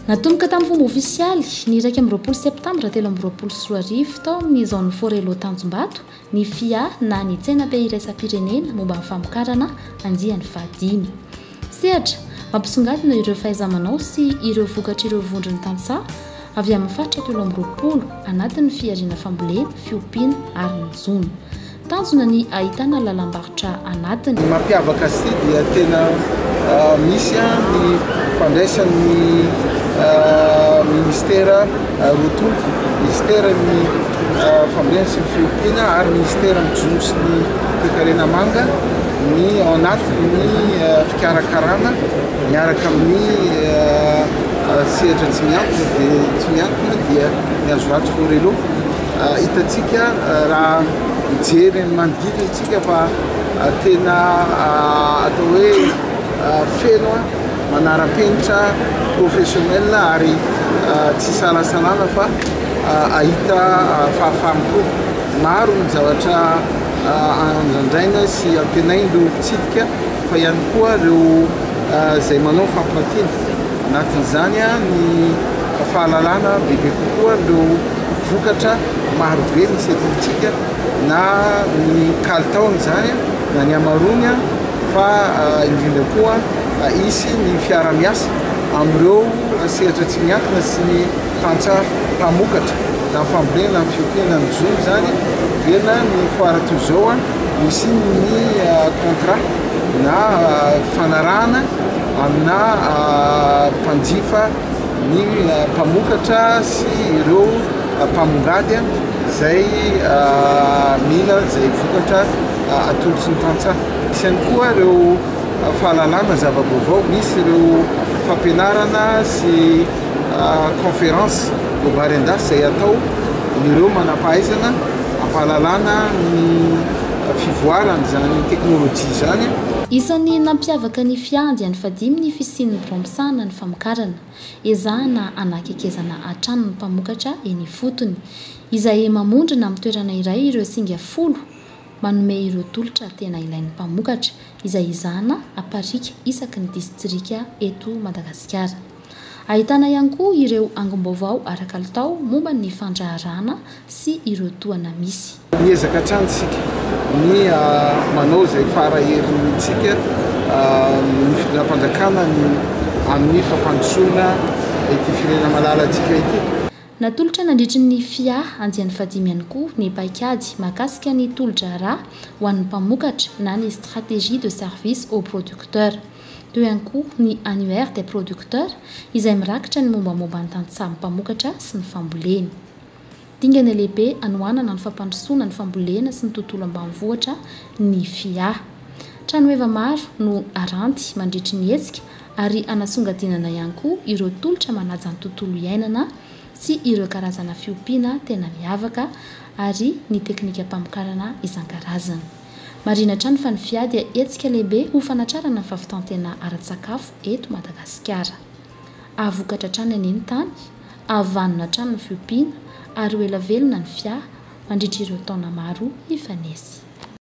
Natomboka tamin'ny fomba ofisialy, ny 21 septambra 2023, tao amin'ny Zone Forello Tanjombato, ny FIA na ny Tsenabe Iraisam-pirenena momba ny famokarana andiany fahadimy. Sehatra mampisongadina ireo fahaiza-manao sy ireo vokatr'ireo vondron'ny tantsaha avy amin'ny faritra 23 anatin'ny fihariana fambolena, fiompiana ary ny jono. Tanjona ny ahitana lalam-barotra anatiny. Ny mampiavaka azy ity dia tena misy ny fandraisan'ny ministera roa tonta, ministeran'ny fambolena sy ny fiompiana ary ministeran'ny jono sy ny toekarena manga ny ao anatin'ny fikarakarana miaraka amin'ny sehatra tsy miankina dia tsy miankina dia ny Hazovato Forello. Hitantsika raha mijery ny manodidina isika fa tena atao hoe feno manara-penitra professionnel ary tsy isalasalana fa ahita fahafaham-po. Maro ny zavatra andrandraina sy antenain'ireo mpitsidika fa ihany koa ireo izay manao fampirantiana. Anatin'izany ny fahalalana bebe kokoa ireo vokatra marobe misy eto amintsika na ny kalitaony izany na ny hamaroany fa indrindra koa hisy ny fiara-miasa amin'ireo sehatra tsy miankina sy ny tantsaha mpamokatra na ny fambolena na ny fiompiana ny jono izany dia ny foire toy izao misy ny contrat na fanarahana amina mpanjifa ny mpamokatra sy ireo mpamongady izay mila izay vokatra atolotry ny tantsaha. Misy ihany koa ireo fahalalana zava-baovao, misy ireo fampianarana sy conférence Bobary Andasy izay atao ireo manam-pahaizana ampahalalana ny fivoaran'izany teknolojia izany. Isan'ny nampiavaka ny FIA andiany fahadimy ny fisian'ny birao misahana ny famokarana. Ezahana hanakekezana hatrany ny mpamokatra eny ifotony, izay mamondrona amin'ny toerana iray ireo singa folo manome ireo tolotra tena ilain'ny mpamokatra, izay ezahana apariaka isaky ny distrika eto Madagasikara. Ahitana ihany koa ireo angom-baovao ara-kalitao momba ny fandraharahana sy ireo tohana misy. Miezaka hatrany isika ny manao izay fara herintsika ny fitondram-panjakana amin'ny fampandrosoana ity firenena malalantsika ity. Natolotra nandritry ny FIA andiany fahadimy ihany koa ny paikady mahakasika ny tolo-draharaha ho an'ny mpamokatra na ny stratégie de service aux producteurs. Teo ihany koa ny annuaire des producteurs izay mirakitra ny mombamomba ny tantsaha mpamokatra sy ny famboleny. Dingana lehibe hanohanana ny fampandrosoana ny fambolena sy ny tontolo ambanivohitra ny FIA. Tranoheva maro no aranty mandritry ny hetsika ary hanasongadinana ihany koa ireo tolotra manaja ny tontolo iainana sy ireo karazana fiompiana tena miavaka ary ny teknikam-pamokarana isan-karazany. Marihina hatrany fa ny FIA dia hetsika lehibe ho fanatrarana ny fahavitan-tena ara-tsakafo eto Madagasikara. Hahavokatra hatrany anie ny tany, hahavanona hatrany ny fiompiana ary ho ela velona ny fia mandritra ireo taona maro hifanesy.